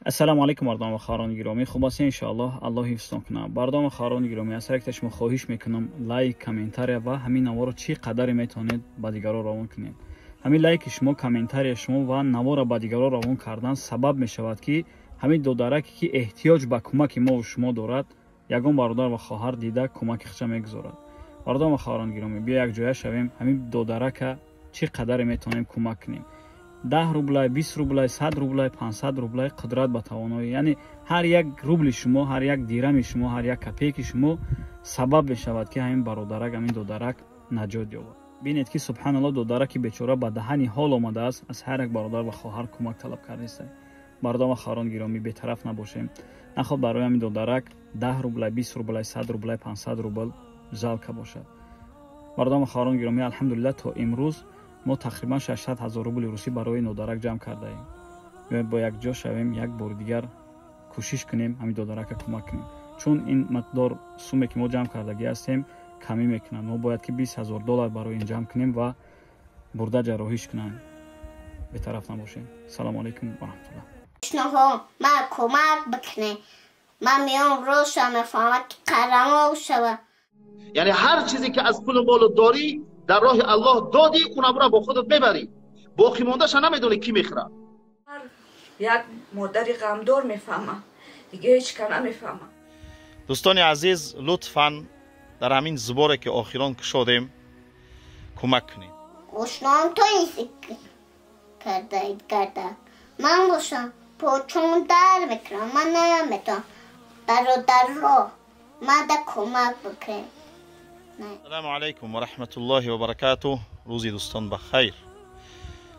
Ассалому алайкум бардон ва хоҳарони гиромӣ. Хуб ҳастед иншоаллоҳ, Аллоҳ ҳифзтон кунад. Бардон ва хоҳарони гиромӣ, аз ҳар яктаи шумо хоҳиш мекунам лайк, комментария ва ҳамин наворро чӣ қадаре метавонед ба дигарон равон кунед. Ҳамин лайки шумо, комментария шумо ва наворро ба дигарон равон кардан сабаб мешавад, ки ҳамин додараке, ки эҳтиёҷ ба кӯмаки мову шумо дорад, ягон бародар ва хоҳар дида кӯмаки худша мегузорад. Бардон ва хоҳарони гиромӣ, биё якҷоя шавем, ҳамин додарака чӣ қадаре метавонем кӯмак кунем. 10 рублай, 20 рублай, 100 рублай, 500 рублай қудрат ба тавоноӣ. Яъне ҳар як рубли шумо, ҳар як дирами шумо, ҳар як копейки шумо сабаб мешавад, ки ҳамин бародарак, ҳамин додарак наҷот ёбад. Бинед, ки субҳаналлоҳ, додараки бечора ба даҳани ҳол омадааст, аз ҳар як бародар ва хоҳар кӯмак талаб кардааст. Бародар ва хоҳарон гиромӣ, бетараф набошем. Наход барои ҳамин додарак 10 рублай, 20 рублай, 100 рублай, 500 рубл жалко бошад. Бародар ва хоҳарон гиромӣ, алҳамдулиллаҳ, то имрӯз мо тақрибан 600 ҳазор рубли русӣ барои нодарак ҷамъ кардаем. Биёед бо якҷо шавем, як бори дигар кӯшиш кунем ҳамин додарака кӯмак кунем, чун ин миқдор суме, ки мо ҷамъ кардагӣ ҳастем, камӣ мекунад. Мо бояд ки 20 ҳазор доллар барои ин ҷамъ кунем ва бурда ҷарроҳиш кунем. Бетараф набошем. Салому алайкум ва раҳматуллоҳ. Ошноҳо, ман кӯмак бикунед. Ман меом роша мефаҳмам, ки қаҳрамон шава. Яъне ҳар чизе ки аз пулу молу дорӣ, дар роҳи Аллоҳ додӣ, унамро бо худат мебарӣ, боқӣ мондаша намедонӣ кӣ мехӯрад. Як модари ғамдор мефаҳмам, дига ҳеҷ ка намефаҳмам. Дӯстони азиз, лутфан дар ҳамин зуборе, ки охирон кушодем, кӯмак кунед. Ошноам то кардаид гардак. Ман бошам почон дар мекунам, ман наметавонам. Бародарро мада кӯмак бикунед. Ассалому алайкум ва раҳматуллоҳи ва баракатуҳ. Рӯзи дӯстон ба хайр.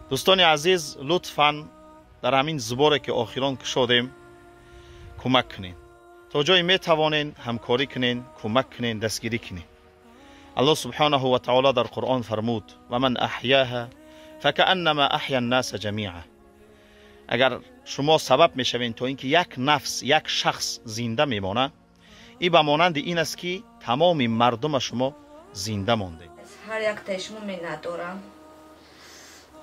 Дӯстони азиз, лутфан дар ҳамин зуборе, ки охирон кушодем, кӯмак кунед. То ҷое метавонед ҳамкорӣ кунед, кӯмак кунед, дастгирӣ кунед. Аллоҳ субҳонаҳу ва таоло дар Қуръон фармуд: ва ман аҳяҳа факааннама аҳя ннаса ҷамиа. Агар шумо сабаб мешавед, то ин ки як нафс, як шахс зинда мемонад, и ба монанди ин аст, ки тамоми мардума шумо зинда мондед. Ҳар яктаи шумо миннатдорам.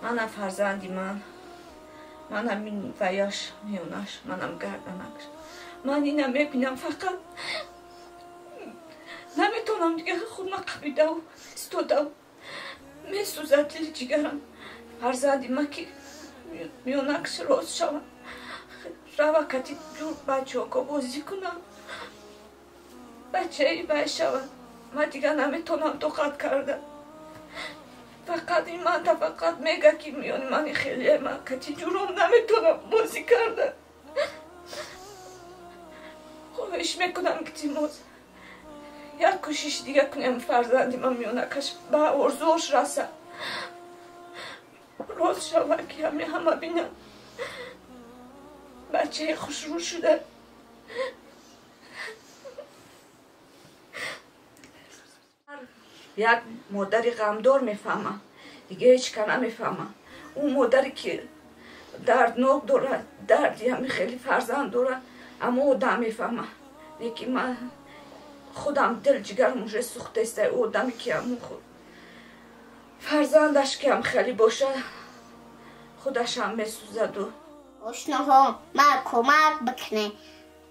Манам фарзанди ман, манам ин ваяш миёнаш, манам гарданакш. Ман ина мебинам, фақат наметавонам дига худма қабидаву истодаву месӯзад дили ҷигарам. Фарзанди ман ки миёнакш рост шавад, рава кати ҷур бачаҳо бозӣ кунам, бачаи бай шавад. Ман дига наметавонам тоқат карда. Фақат ин манта фақат мега, ки миёни мани хеле ман кати ҷуром наметавонам бозӣ карда. Хоҳиш мекунам, ки тимоз як кӯшиш дига кунем, фарзанди ман миёнакаш ба орзуош расад, рост шавад, ки ҳами ҳама бинанд бачаи хушрӯ шуда. Як модари ғамдор мефаҳмам, дига ҳеҷ ка намефаҳмам. Ӯ модаре, ки дарднок дорад, дарди ҳами хеле фарзанд дорад, аммо одам мефаҳмад. Лекин ман худам дил ҷигарам уже сӯхтаиста. Ӯ одаме, ки ҳамун худ фарзандаш ки ҳам хеле бошад, худашам месӯзаду. Ошноҳо, ман кӯмак бикунед.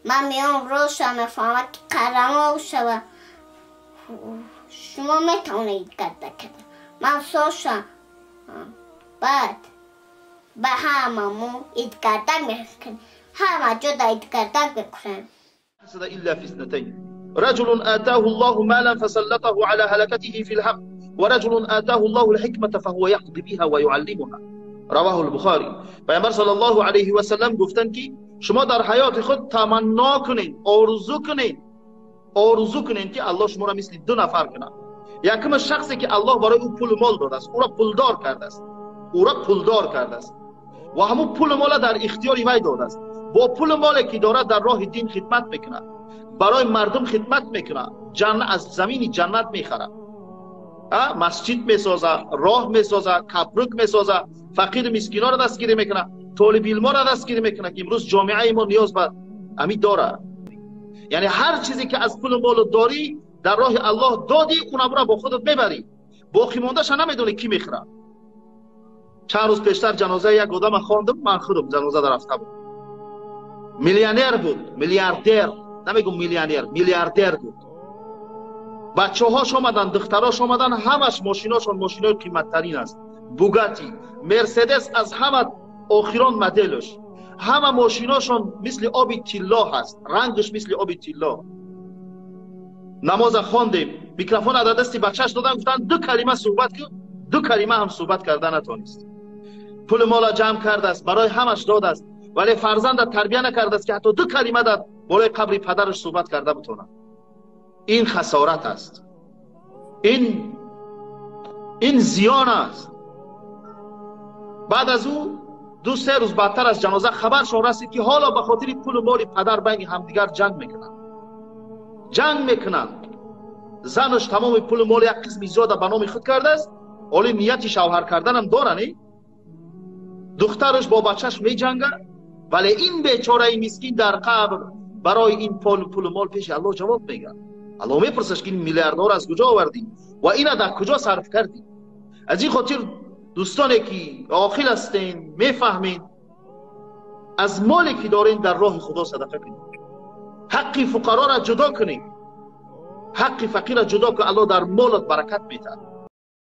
Ман меом роша мефаҳмам, ки қаҳрамон шава. Шумо метавонед карда карда. Ман сошам. Баъд ба ҳамамо идгардак мекунем. Ҳама ҷода идгардак мекунем. إلا في اثنتين: رجل آتاه الله مالا فسلطه على هلكته في الحق، ورجل آتاه الله الحكمة فهو يقضي بها ويعلمها. رواه البخاري. پیامبر صلی الله علیه و سلم گفتند که شما در حیات خود تمنا کنید، آرزو کنید، آرزو کنید که الله شما را مثل دو نفر کند. یکم شخصی که الله برای او پول و مال داده است، او را پولدار کرده است، او را پولدار کرده است و همون پول و مال در اختیار وی داده است. با پول و مالی که دارد در راه دین خدمت میکند، برای مردم خدمت میکند، از زمین جنت میخرد، مسجد میسازه، راه میسازه، کپرک میسازه، فقیر مسکینا را دستگیری میکنه، طالب علما را دستگیری میکنه که امروز جامعه ما نیاز به همین داره. یعنی هر چیزی که از پول و مال داری، در راه الله دادی، اونم را با خودت میبری، باقی موندهش نمیدونی کی میخره. چند روز پیشتر جنازه یک آدم خواندم، من خودم جنازه در رفته بود. Миллионер буд, миллиардер, намегум миллионер, миллиардер буд. Бачаҳош омадан, духтарош омадан, ҳамаш мошиношон мошинои қиматтарин аст. Бугати, Мерседес аз ҳама охирон моделш. Ҳама мошиношон мисли оби тилло ҳаст, рангаш мисли оби тилло. Намоза хондем, микрофон дар дасти бачааш додан, гуфтанд ду калима суҳбат кун, ду калима ҳам суҳбат карда натонист. Пули мола ҷамъ кардааст, барои ҳамаш додааст, вале фарзанда тарбия накардааст, ки ҳатто ду калима дар болои қабри падараш суҳбат карда битонад. Ин хасорат аст, ин зиён аст. Баъд аз ӯ 2-3 рӯз баъдтар аз ҷаноза хабаршон расид, ки ҳоло ба хотири пулу моли падар байни ҳамдигар ҷанг мекунанд, ҷанг мекунанд. Занаш тамоми пулу мол як қисми зиёда ба номи худ кардааст, ҳоли нияти шавҳар карданам дорани. Духтараш бо бачаш меҷангад, вале ин бечораи мискин дар қабр барои ин пулу мол пеши Аллоҳ ҷавоб мегӯяд. Аллоҳ мепурсад, ки ин миллиардҳоро аз куҷо овардӣ ва ина дар куҷо сарф кардӣ. Аз ин хотир дӯстоне ки оқил ҳастен, мефаҳмед, аз моле ки дорен дар роҳи Худо садақа кунед, ҳаққи фуқароро ҷудо кунед, ҳаққи фақирро ҷудо кун, Аллоҳ дар молат баракат медиҳад.